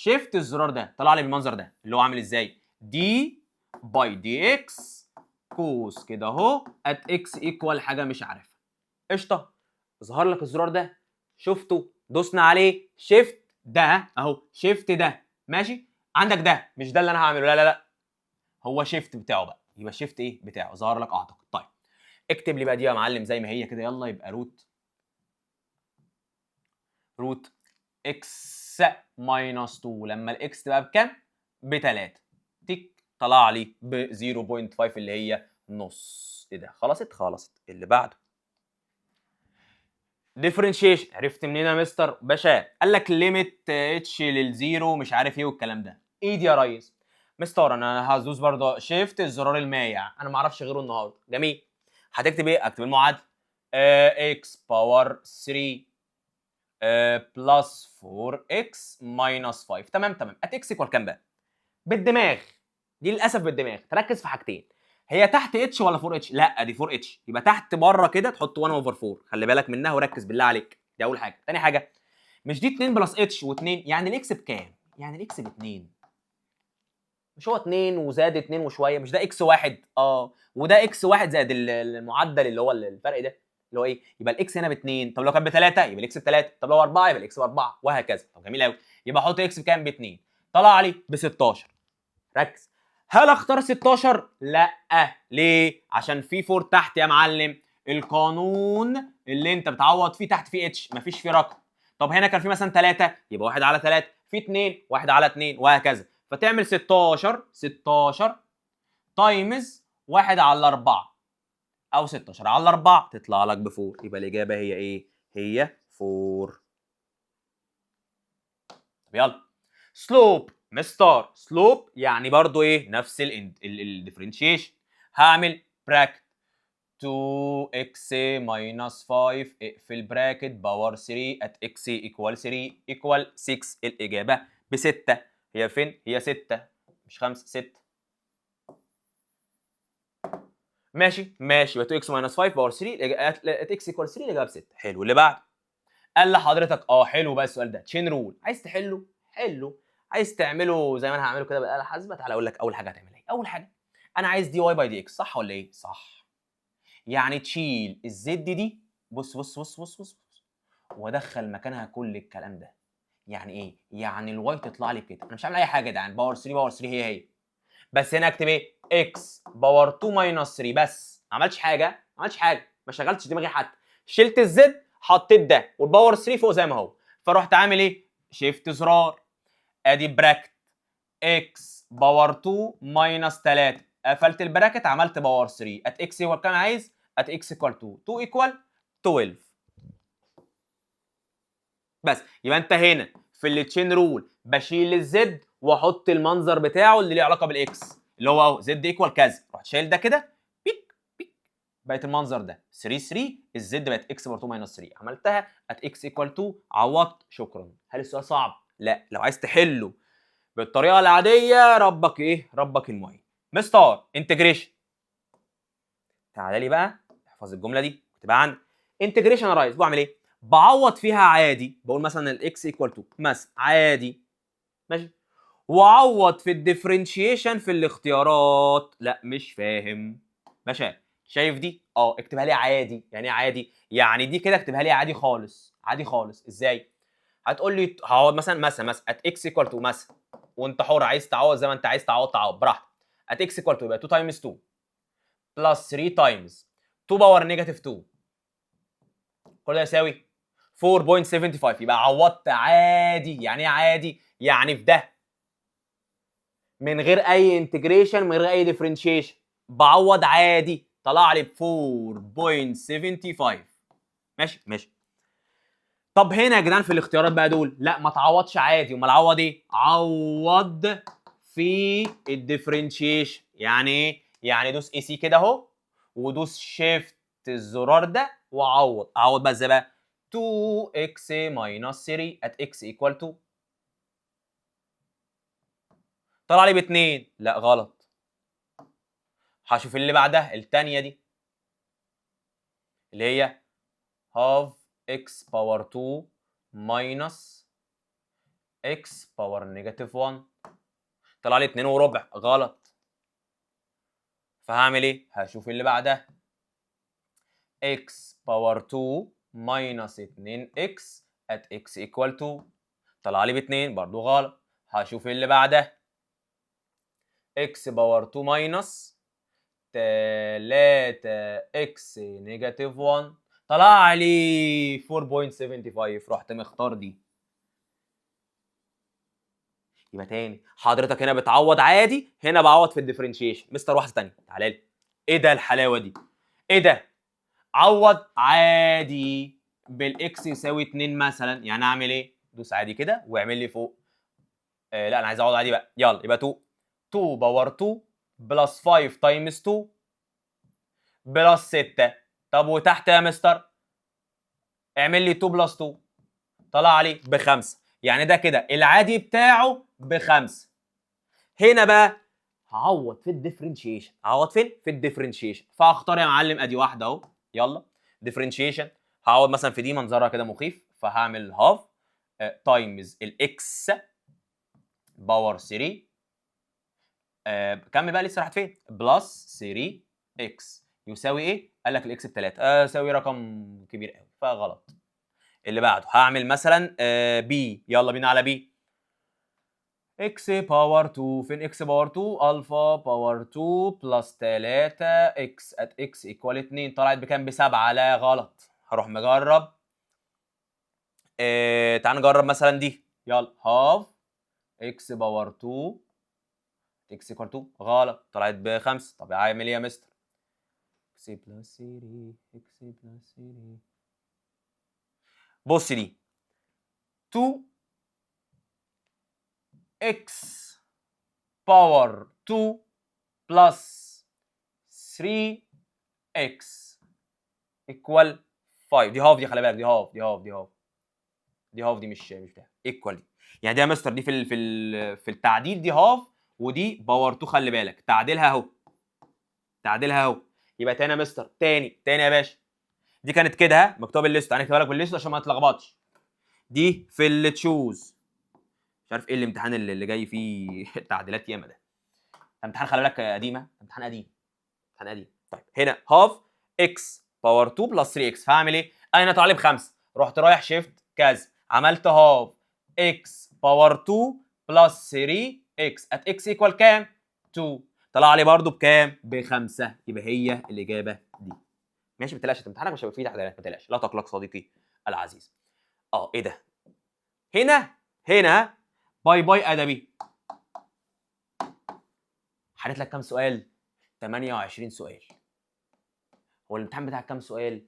shift الزرار ده طلع لي بالمنظر ده، اللي هو عامل ازاي؟ d by dx قوس كده اهو at x equal حاجة مش عارفها. قشطه. ظهر لك الزرار ده، شفته، دوسنا عليه، shift ده اهو، shift ده ماشي. عندك ده مش ده اللي انا هعمله، لا لا لا، هو shift بتاعه بقى، يبقى shift ايه بتاعه ظهر لك اعتقد. طيب اكتب لي بقى دي يا معلم زي ما هي كده، يلا. يبقى root root x minus 2 لما ال x تبقى بكام؟ ب 3. تك، طلع لي ب 0.5 اللي هي نص. ايه ده؟ خلصت؟ خلصت. اللي بعده differentiation. عرفت منين يا مستر باشا؟ قال لك limit h لل zero مش عارف ايه والكلام ده. ايه دي يا ريس؟ مستر انا هدوس برضه shift الزرار المايع، انا ما اعرفش غيره النهارده. جميل. هتكتب ايه؟ اكتب المعادله x power 3 plus 4 x minus 5. تمام تمام. at x equal كام بقى؟ بالدماغ دي للاسف، بالدماغ. تركز في حاجتين: هي تحت h ولا 4 h؟ لا، دي 4 h، يبقى تحت بره كده تحط 1 over 4. خلي بالك منها وركز بالله عليك. دي اول حاجه. تاني حاجه، مش دي 2 plus h و2؟ يعني ال x بكام؟ يعني ال x ب 2. مش هو 2 وزاد 2 وشويه؟ مش ده x واحد؟ اه، وده x واحد زائد المعدل اللي هو الفرق ده اللي هو ايه؟ يبقى ال x هنا ب 2. طب لو كان بثلاثة يبقى ال x بثلاثه، طب لو 4 يبقى ال x باربعه، وهكذا. طب جميل قوي. يبقى احط x بكام؟ ب 2. طلع لي ب 16. ركز، هل اختار 16؟ لا. ليه؟ عشان في 4 تحت يا معلم. القانون اللي انت بتعوض فيه تحت فيه h، مفيش فيه رقم. طب هنا كان في مثلا 3 يبقى 1 على 3، في 2 1 على 2، وهكذا. فتعمل 16، 16 times 1 على 4 او 16 على 4 تطلع لك ب 4. يبقى الاجابة هي ايه؟ هي 4. طب يلا slope. مستر slope يعني برضو ايه؟ نفس ال differentiation. هعمل bracket 2x minus 5 اقفل bracket power 3 at x equal 3 equal 6. الاجابة ب 6. هي فين؟ هي 6 مش 5، 6. ماشي ماشي. يبقى 2x minus 5 power 3 at x equal 3، الاجابة ب 6. حلو. اللي بعده قال لحضرتك، اه حلو بقى السؤال ده، chain rule. عايز تحله حله، عايز تعمله زي ما انا هعمله كده بالاله الحاسبه. تعالى اقول لك اول حاجة هتعملها ايه. اول حاجة انا عايز dy by dx، صح ولا ايه؟ صح. يعني تشيل ال z دي، بص بص بص بص بص، بص، وادخل مكانها كل الكلام ده. يعني ايه؟ يعني ال y تطلع لي كده. انا مش هعمل اي حاجه، ده يعني power 3 power 3 هي هي، بس هنا اكتب ايه؟ x power 2 minus 3 بس. ما عملتش حاجه، ما عملتش حاجه، ما شغلتش دماغي حتى. شلت ال z حطيت ده، وال power 3 فوق زي ما هو. فرحت عامل ايه؟ shift زرار، ادي bracket x power 2 minus 3، قفلت ال bracket، عملت power 3 at x equal كام؟ عايز at x equal 2، 2 equal 12 بس. يبقى انت هنا في ال chain rule بشيل ال z واحط المنظر بتاعه اللي ليه علاقة بال x، اللي هو اهو z equal كذا. رحت شايل ده كده، بيك بيك، بقت المنظر ده 3 3، ال z بقت x power 2 minus 3. عملتها at x equal 2، عوضت، شكرا. هل السؤال صعب؟ لا. لو عايز تحله بالطريقة العاديه، ربك ايه؟ ربك المعين. مستر integration، تعالى لي بقى احفظ الجملة دي، تبقى عندي integration يا ريس. بعمل ايه؟ بعوض فيها عادي، بقول مثلا ال x equal 2 مثلا عادي، ماشي، وعوض في ال differentiation في الاختيارات. لا مش فاهم. باشا، شايف دي؟ اه، اكتبها لي عادي. يعني ايه عادي؟ يعني دي كده اكتبها لي عادي خالص، عادي خالص. ازاي؟ هتقول لي هعوض مثلا at x equal 2 مثلا، وانت حر، عايز تعوض زي ما انت عايز تعوض تعوض براحتك. at x equal 2 يبقى 2 times 2 plus 3 times 2 power negative 2، كل ده يساوي 4.75. يبقى عوضت عادي. يعني ايه عادي؟ يعني في ده من غير اي integration، من غير اي differentiation، بعوض عادي، طلع لي ب 4.75. ماشي ماشي. طب هنا يا جدعان في الاختيارات بقى دول، لا ما تعوضش عادي، امال عوض ايه؟ عوض في ال differentiation. يعني ايه؟ يعني دوس AC كده اهو، ودوس shift الزرار ده وعوض. عوض بقى ازاي بقى؟ 2x minus 3 at x equal 2، طلع لي باتنين. لا غلط. هشوف اللي بعدها، الثانية دي اللي هي half x power 2 minus x power negative 1، طلع لي 2 وربع. غلط. فهعمل ايه؟ هشوف اللي بعدها، x power 2 minus 2x at x equal 2، طلع لي باتنين برضو. غلط. هشوف اللي بعدها، x power 2 minus 3 x negative 1، طلع لي 4.75. رحت مختار دي. يبقى تاني حضرتك، هنا بتعوض عادي، هنا بعوض في ال differentiation. مستر، واحدة تانية، تعالى لي. ايه ده الحلاوة دي؟ ايه ده؟ عوض عادي بال x يساوي 2 مثلا. يعني اعمل ايه؟ دوس عادي كده واعمل لي فوق. لا، انا عايز اعوض عادي بقى. يلا، يبقى 2 2 power 2 plus 5 times 2 plus 6. طب وتحت يا مستر؟ اعمل لي 2 plus 2، طلع لي بخمسة. يعني ده كده العادي بتاعه بخمسة. هنا بقى هعوض في ال differentiation. هعوض فين؟ في ال differentiation. فاختار يا معلم، ادي واحدة اهو. يلا differentiation، هعوض مثلا في دي، منظرها كده مخيف، فهعمل half times ال x power 3، كمل بقى، لسه راحت فين؟ plus 3 x يساوي ايه؟ قال لك ال x ب 3، يساوي رقم كبير قوي، فغلط. اللي بعده هعمل مثلا b. يلا بينا على b، x power 2. فين x power 2؟ alpha power 2 plus 3 x at x equal 2، طلعت بكام؟ بسبعة. لا غلط. هروح مجرب، تعال نجرب مثلا دي. يلا، half x power 2 x equal 2. غلط، طلعت بخمسة. طب اعمل ايه يا مستر؟ x plus 3 x plus 3. بص دي، 2 x power 2 plus 3 x equal 5. دي half دي، خلي بالك، دي half، دي half، دي half، دي half، دي مش بتاع equal دي. يعني دي يا مستر دي في التعديل دي half ودي power 2. خلي بالك، تعديلها اهو، تعديلها اهو. يبقى تاني يا مستر، تاني تاني يا باشا، دي كانت كده ها، مكتوب ال list، انا كاتبها لك بال list عشان ما تتلخبطش. دي في ال choose. مش عارف ايه الامتحان اللي جاي فيه تعديلات ياما ده. امتحان خلي بالك قديمه، امتحان قديم، امتحان قديم. طيب، هنا half x power 2 plus 3 x، فهعمل ايه؟ انا طالع لي بخمسه، رحت رايح shift كذا، عملت half x power 2 plus 3 x at x equal كام؟ 2. طلع لي برده بكام؟ بخمسه. يبقى هي الاجابة دي. ماشي، ما تقلقش، امتحانك مش هيبقى فيه تعديلات، ما تقلقش، لا تقلق صديقي العزيز. ايه ده؟ هنا هنا bye bye ادبي. حليت لك كام سؤال؟ 28 سؤال. هو الامتحان بتاعك كام سؤال؟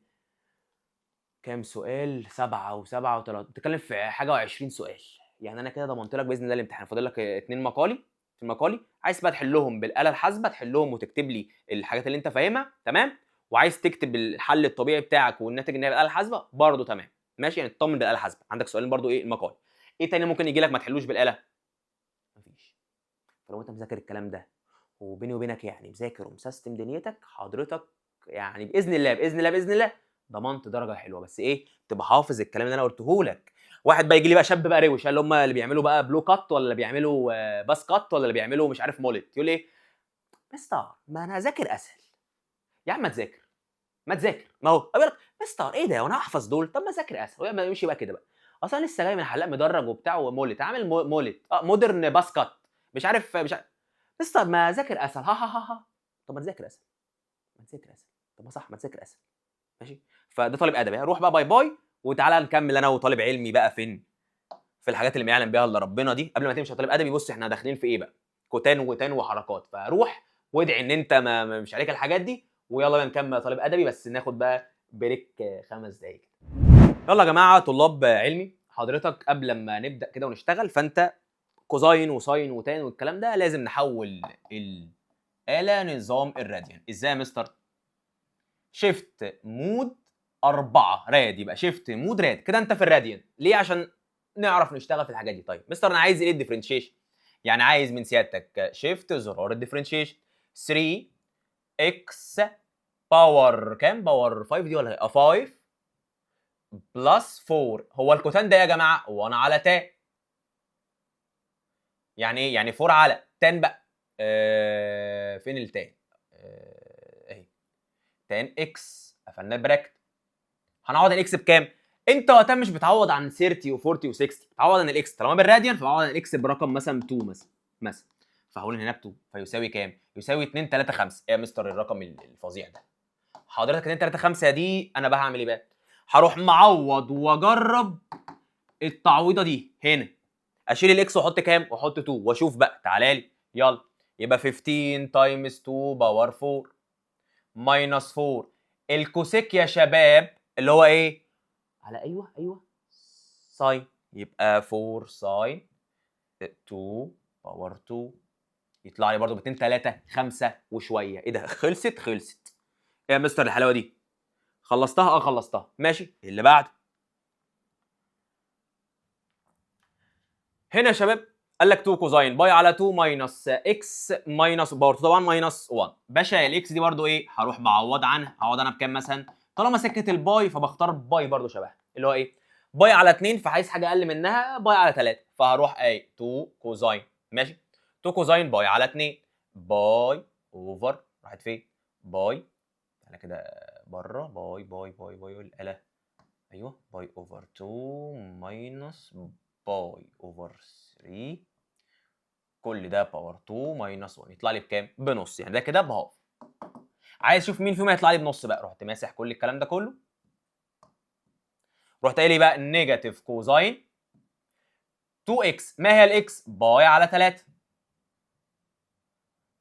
كام سؤال؟ 7 و7 و3، بتتكلم في حاجة و20 سؤال. يعني انا كده ضمنت لك باذن الله الامتحان. فاضل لك اتنين مقالي. في المقالي عايز بقى تحلهم بالاله الحاسبه، تحلهم وتكتب لي الحاجات اللي انت فاهمها، تمام. وعايز تكتب الحل الطبيعي بتاعك والناتج النهائي بالاله الحاسبة برضه، تمام. ماشي، يعني تطمن بالاله الحاسبه. عندك سؤالين برضه. ايه المقال؟ ايه تاني ممكن يجي لك ما تحلوش بالاله؟ مفيش. فلو انت مذاكر الكلام ده، وبيني وبينك يعني مذاكر ومسستم دنيتك حضرتك، يعني باذن الله باذن الله باذن الله ضمنت درجه حلوه. بس ايه؟ تبقى حافظ الكلام اللي انا قلته لك. واحد بقى يجي لي بقى شاب بقى روش، اللي هم اللي بيعملوا بقى blow cut، ولا اللي بيعملوا buzz cut، ولا اللي بيعملوا مش عارف mullet، يقول لي ايه؟ مستر ما انا اذاكر اسهل. يا عم ما تذاكر، ما تذاكر، ما هو يقول لك مستر ايه ده وانا هحفظ دول؟ طب ما اذاكر اسهل. ويعمل يمشي بقى كده بقى، اصلا لسه جاي من حلاق مدرج وبتاع و mullet، عامل mullet modern buzz cut، مش عارف مستر ما اذاكر اسهل، ها ها ها ها. طب ما تذاكر اسهل، ما تذاكر اسهل، طب ما صح، ما تذاكر اسهل. ماشي، فده طالب ادبي، روح بقى bye bye، وتعالى نكمل انا وطالب علمي بقى فين في الحاجات اللي ما يعلم بيها الا ربنا دي. قبل ما تمشي يا طالب ادبي، بص احنا داخلين في ايه بقى، cotan و tan وحركات، فروح وادعي ان انت ما مش عليك الحاجات دي، ويلا بقى نكمل يا طالب ادبي، بس ناخد بقى break 5 دقايق. يلا يا جماعة طلاب علمي، حضرتك قبل ما نبدا كده ونشتغل، فانت cosine و sine و tan والكلام ده لازم نحول الاله نظام الراديان. ازاي يا مستر؟ shift mode 4 rad، يبقى shift mode rad كده انت في الراديان. ليه؟ عشان نعرف نشتغل في الحاجات دي. طيب مستر انا عايز ايه؟ ال differentiation، يعني عايز من سيادتك shift زرار ال differentiation. 3 x power كام؟ power 5 دي ولا 5 plus 4. هو ال cotan ده يا جماعة 1 على tan، يعني ايه؟ يعني 4 على tan بقى. فين ال tan؟ اهي tan x. قفلنا ال bracket، هنعوض ال x بكام؟ انت وقتها مش بتعوض عن 30 و40 و60، بتعوض عن ال x طالما بالراديان، فبعوض عن ال x برقم مثلا 2 مثلا، فهقول هنا ب 2، فيساوي كام؟ يساوي 2 3 5. ايه يا مستر الرقم الفظيع ده؟ حضرتك 2 3 5 دي انا بقى هعمل ايه بقى؟ هروح معوض واجرب التعويضه دي هنا، اشيل ال x واحط كام؟ واحط 2 واشوف بقى. تعالى لي يلا، يبقى 15 times 2 power 4 minus 4. ال cosec يا شباب اللي هو ايه؟ على ايوه sine، يبقى 4 sine 2 power 2، يطلع لي برضو ب 2 3 5 وشويه. ايه ده؟ خلصت؟ خلصت. ايه يا مستر الحلاوة دي؟ خلصتها؟ اه خلصتها. ماشي، اللي بعده هنا يا شباب قال لك 2 cosine pi على 2 minus x minus power 2 طبعا minus 1. باشا ال x دي برضو ايه؟ هروح بعوض عنها، هعوض عنها بكام مثلا؟ طالما سكة ال pi فبختار pi برضو شبهها، اللي هو ايه؟ pi على 2، فعايز حاجة اقل منها pi على 3، فهروح ايه 2 cosine، ماشي، 2 cosine pi على 2 pi over، راحت فين؟ pi تعالى كده بره، pi pi pi pi الآلة، ايوه pi over 2 minus pi over 3، كل ده power 2 minus 1، يطلع لي بكام؟ بنص، يعني ده كده ب half. عايز اشوف مين فيهم هيطلع لي بنص بقى، رحت ماسح كل الكلام ده كله، رحت قايل لي بقى negative cosine 2 x، ما هي ال x؟ pi على 3،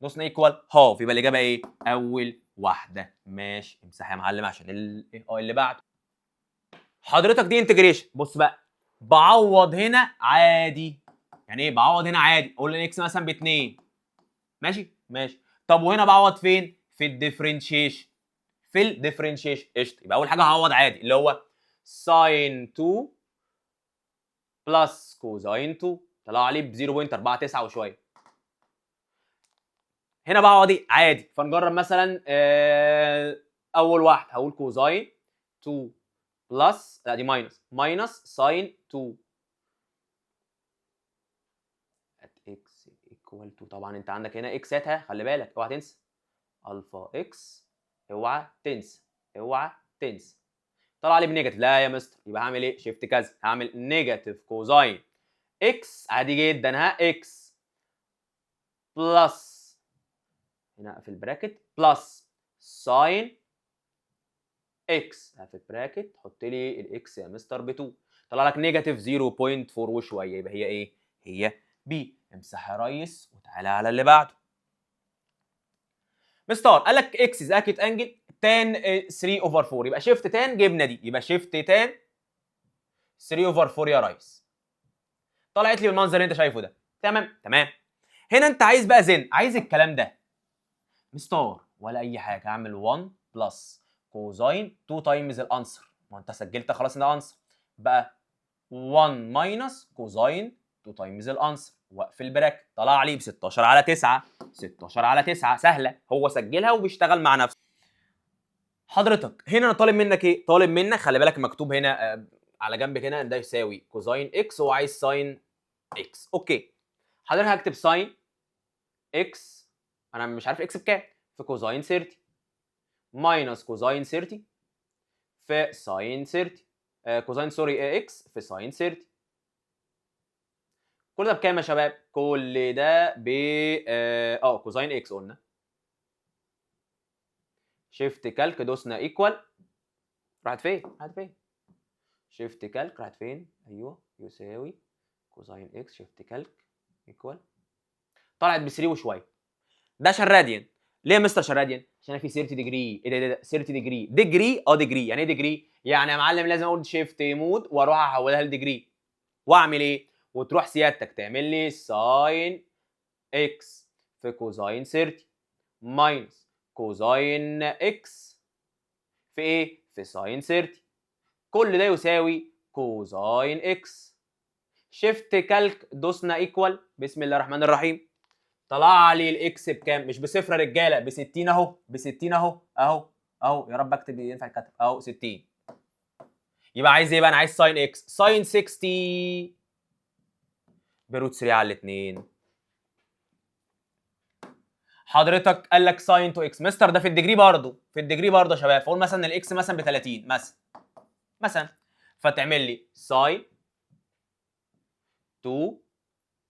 دوسنا equal half، يبقى الاجابة ايه؟ اول واحدة. ماشي، امسح يا معلم عشان اللي بعده. حضرتك دي integration، بص بقى بعوض هنا عادي. يعني ايه بعوض هنا عادي؟ اقول ال x مثلا ب 2، ماشي ماشي. طب وهنا بعوض فين؟ في ال differentiation، في ال differentiation. قشطه، يبقى اول حاجة هعوض عادي اللي هو sine 2 plus cosine 2، طلع لي ب 0.49 وشوية. هنا بعوض ايه؟ عادي. فنجرب مثلا اول واحد هقول cosine 2 plus، لا دي minus، minus sine 2 at x equal to، طبعا انت عندك هنا x ات، ها خلي بالك اوعى تنسى alpha x، اوعى تنسى، اوعى تنسى. طلع لي ب negative، لا يا مستر يبقى هعمل ايه؟ shift كذا، هعمل negative cosine x عادي جدا، ها x plus هنا في ال bracket plus sine x في ال bracket، حط لي ال x يا مستر ب 2، طلع لك negative 0.4 وشويه، يبقى هي ايه؟ هي B. امسح يا ريس وتعالى على اللي بعده. مستر قال لك x is acute angle tan 3 over 4، يبقى shift tan جبنا دي، يبقى shift tan 3 over 4 يا ريس، طلعت لي بالمنظر اللي انت شايفه ده. تمام تمام. هنا انت عايز بقى then، عايز الكلام ده مستر ولا اي حاجه، اعمل 1 plus cosine 2 times ال answer، ما انت سجلت خلاص ان ده answer بقى، 1 minus cosine 2 times ال answer، واقفل bracket، طلع لي ب 16 على 9، 16 على 9 سهله، هو سجلها وبيشتغل مع نفسه. حضرتك هنا انا طالب منك ايه؟ طالب منك، خلي بالك مكتوب هنا على جنب كده، ده يساوي cosine x، هو عايز sine x. okay، حضرتك هكتب sine x، انا مش عارف x بكام، في cosine 30 minus cosine 30 في sine 30، cosine، sorry، x في sine 30. كل ده بكام يا شباب؟ كل ده ب cosine x قلنا. shift calc، دوسنا equal. راحت فين؟ راحت فين؟ shift calc، راحت فين؟ ايوه، يساوي cosine x، shift calc، equal. طلعت ب 3 وشويه. ده عشان راديان. ليه يا مستر عشان راديان؟ عشان في 30 degree. ايه ده؟ ده 30 degree، degree، degree. يعني ايه degree؟ يعني يا معلم لازم اقول shift mode واروح احولها ل degree. واعمل ايه؟ وتروح سيادتك تعمل لي sine x في cosine 30 minus cosine x في ايه؟ في sine 30. كل ده يساوي cosine x. shift calc، دوسنا equal، بسم الله الرحمن الرحيم. طلع لي ال x بكام؟ مش بصفر يا رجاله، ب 60 اهو، ب 60 اهو اهو اهو. يا رب اكتب ينفع يتكتب. اهو 60. يبقى عايز ايه بقى؟ انا عايز sine x. sine 60 ب root 3 على 2. حضرتك قال لك sine 2 x، مستر ده في ال degree برضه، في ال degree برضه يا شباب. فقول مثلا ال x مثلا ب 30 مثلا مثلا، فتعمل لي sine 2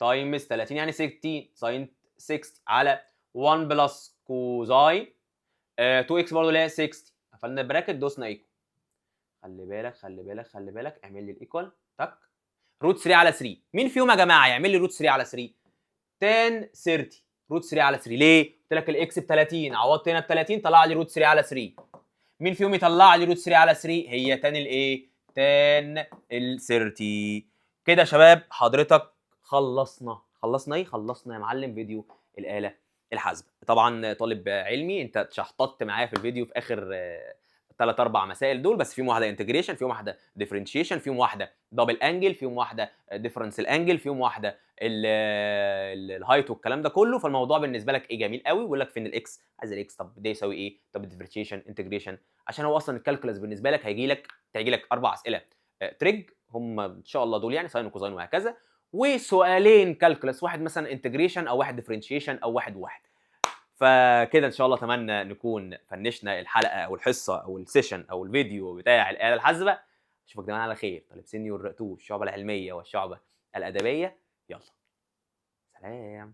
times 30، يعني 60، sine 60 على 1 plus cosine 2 x برضه اللي هي 60. قفلنا ال bracket، دوسنا equal. خلي بالك، خلي بالك، خلي بالك، اعمل لي ال equal، تك، root 3 على 3. مين فيهم يا جماعة يعمل لي root 3 على 3؟ tan 30، root 3 على 3. ليه؟ قلت لك ال x ب 30، عوضت هنا ب 30، طلع لي root 3 على 3. مين فيهم يطلع لي root 3 على 3؟ هي tan الايه؟ tan ال 30. كده يا شباب حضرتك خلصنا. خلصنا ايه؟ خلصنا يا معلم فيديو الاله الحاسبه. طبعا طالب علمي، انت اتشحططت معايا في الفيديو في اخر ثلاث اربع مسائل دول، بس فيهم واحدة integration، فيهم واحدة differentiation، فيهم واحدة double angle، فيهم واحدة difference angle، فيهم واحدة ال height والكلام ده كله. فالموضوع بالنسبة لك ايه؟ جميل قوي. بيقول لك فين ال x؟ عايز ال x. طب ده يساوي ايه؟ طب ال differentiation، integration. عشان هو اصلا ال calculus بالنسبة لك هيجي لك، تيجي لك اربع اسئلة trig هم ان شاء الله دول، يعني sine و cosine وهكذا، وسؤالين calculus، واحد مثلا integration او واحد differentiation او واحد واحد. فكده ان شاء الله اتمنى نكون فنشنا الحلقة او الحصة او ال session او الفيديو بتاع الاله الحاسبه. اشوفك دايما على خير، طالب senior 2، الشعبة العلمية والشعبه الادبيه. يلا سلام.